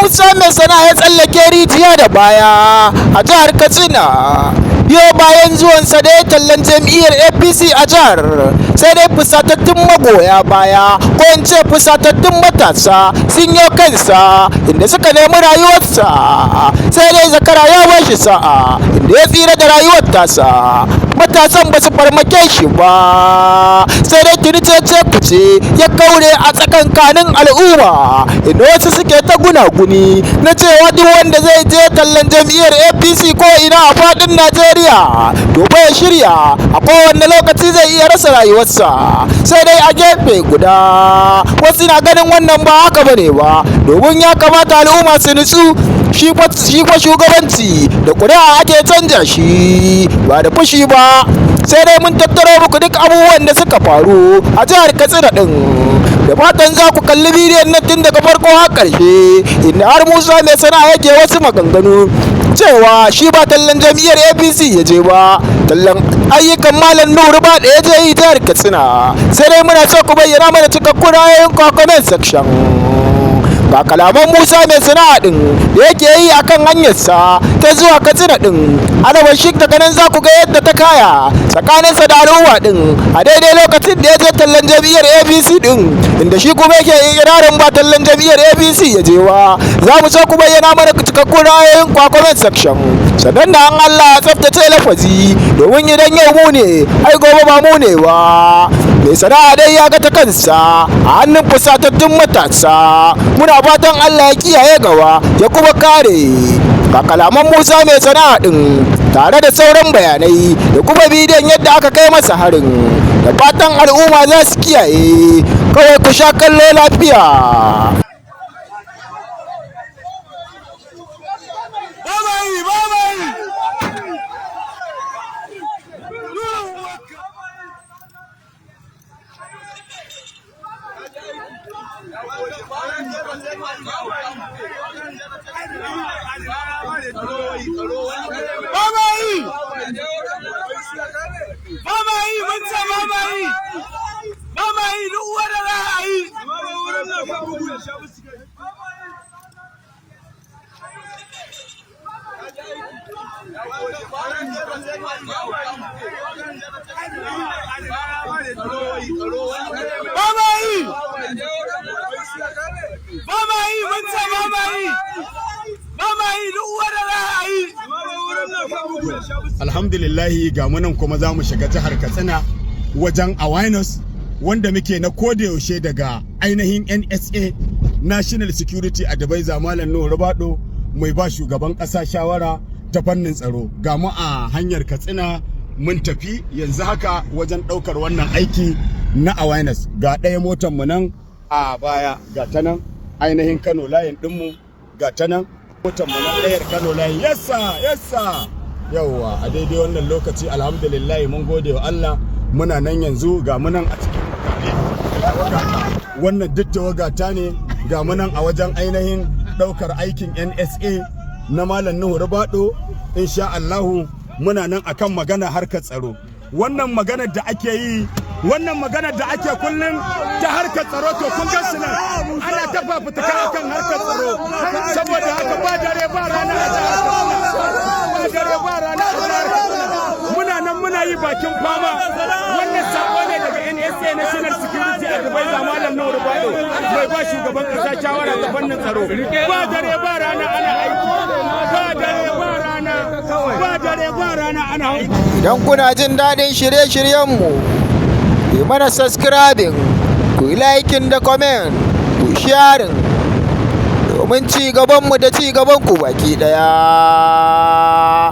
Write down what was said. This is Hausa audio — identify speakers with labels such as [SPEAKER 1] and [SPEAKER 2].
[SPEAKER 1] Musa Mai Sana'a ya tsallake rijiya da baya a jihar Katsina. Biyo bayan zuwansa da ya tallan jam'iyyar APC a jihar, sai dai fusatattun magoya baya, ko in ce fusatattun matasa, sun yi kansa inda suka nemi rayuwarsa. Sai dai zakara ya bashi sa'a inda ya tsira da rayuwar tasa. Matasan ba su farmake shi ba, sai dai tuni cece kuce ya kaure a tsakankanin al'umma, inda wasu suke ta gunaguni na cewa duk wanda zai je tallan jam'iyyar APC ko ina a faɗin Najeriya, to fa ya shirya, a kowanne lokaci zai iya rasa rayuwarsa. Sai dai a gefe guda wasu na ganin wannan ba haka bane ba, domin ya kamata al'umma su nutsu. Shi fa shugabanci da ƙuri'a ake canja shi, ba da fushi ba. Sai dai mun tattaro muku duk abubuwan da suka faru a jihar Katsina din. Da fatan za ku kalli bidiyon nan tun daga farko har ƙarshe, inda har Musa Mai Sana'a yake wasu maganganu cewa shi ba tallan jam'iyyar APC ya je ba, tallan ayyukan Malam Nuhu Ribadu ya je yi jihar Katsina. Sai dai muna so ku bayyana mana cikakkun ra'ayoyin ku a comment section. Ga kalaman Musa Mai Sana'a din da yake yi akan hanyarsa ta zuwa Katsina din. Alabar shi daga nan za ku ga yadda ta kaya tsakaninsa da al'umma din a daidai lokacin da ya je tallan jam'iyyar APC din, inda shi kuma yake ikirarin ba tallan jam'iyyar APC ya je ba. Za mu so ku bayyana mana cikakkun ra'ayoyin ku a comment section. Sannan da an Allah ya tsaftace lafazi, domin idan yau mu ne, ai gobe ba mu ne ba. Mai Sana'a dai ya ga ta kansa a hannun fusatattun matasa. Muna fatan Allah ya kiyaye gaba ya kuma kare. Ga kalaman Musa Mai Sana'a din tare da sauran bayanai da kuma bidiyon yadda aka kai masa harin. Da fatan al'umma za su kiyaye. Kawai ku sha kallo lafiya.
[SPEAKER 2] Babayi, babayi. Babayi! Babayi, mun ce babayi! Babayi, duk wanda za a yi! Babayi! Babayi, mun ce babayi! Babayi, duk wanda za a yi!
[SPEAKER 3] Alhamdulillahi, ga munan kuma za mu shiga jihar Katsina wajen awareness wanda muke na yaushe daga ainihin NSA, National Security Advisor, Malam Nuhu Ribadu, mai ba shugaban ƙasa shawara ta fannin tsaro. Ga mu a hanyar Katsina, mun tafi yanzu haka wajen ɗaukar wannan aiki na awareness. Ga ɗaya motar mu nan a baya, ga ta nan, ainihin Kano layin ɗinmu, ga ta nan motar mu nan ɗayar Kano layin. Yassa, yassa, yauwa. A daidai wannan lokaci, alhamdulillah, mun gode wa Allah, muna nan yanzu, ga munan a cikin wannan duk tawagata ne. Ga munan a wajen ainihin daukar aikin NSA na Malam Nuhu Ribadu. Insha Allahu muna nan akan magana harkar tsaro. Wannan maganar da ake yi, wannan maganar da ake kullum ta harkar tsaro, to kun ga su nan ana ta fafutuka akan harkar tsaro. Saboda haka ba dare ba rana a jihar Katsina, ba dare ba rana a jihar Katsina, muna nan muna yi bakin fama. Wannan sako ne daga NSA, National Security Advisor, Malam Nuhu Ribadu, mai ba shugaban kasa shawara ta fannin tsaro. Ba dare ba rana ana aiki, ba dare ba rana, ba dare ba rana ana aiki.
[SPEAKER 1] Idan kuna jin daɗin shirye-shiryenmu, ku yi mana subscribing, ku yi liking da comment, ku sharing, domin ci gabanmu da ci gabanku baki ɗaya.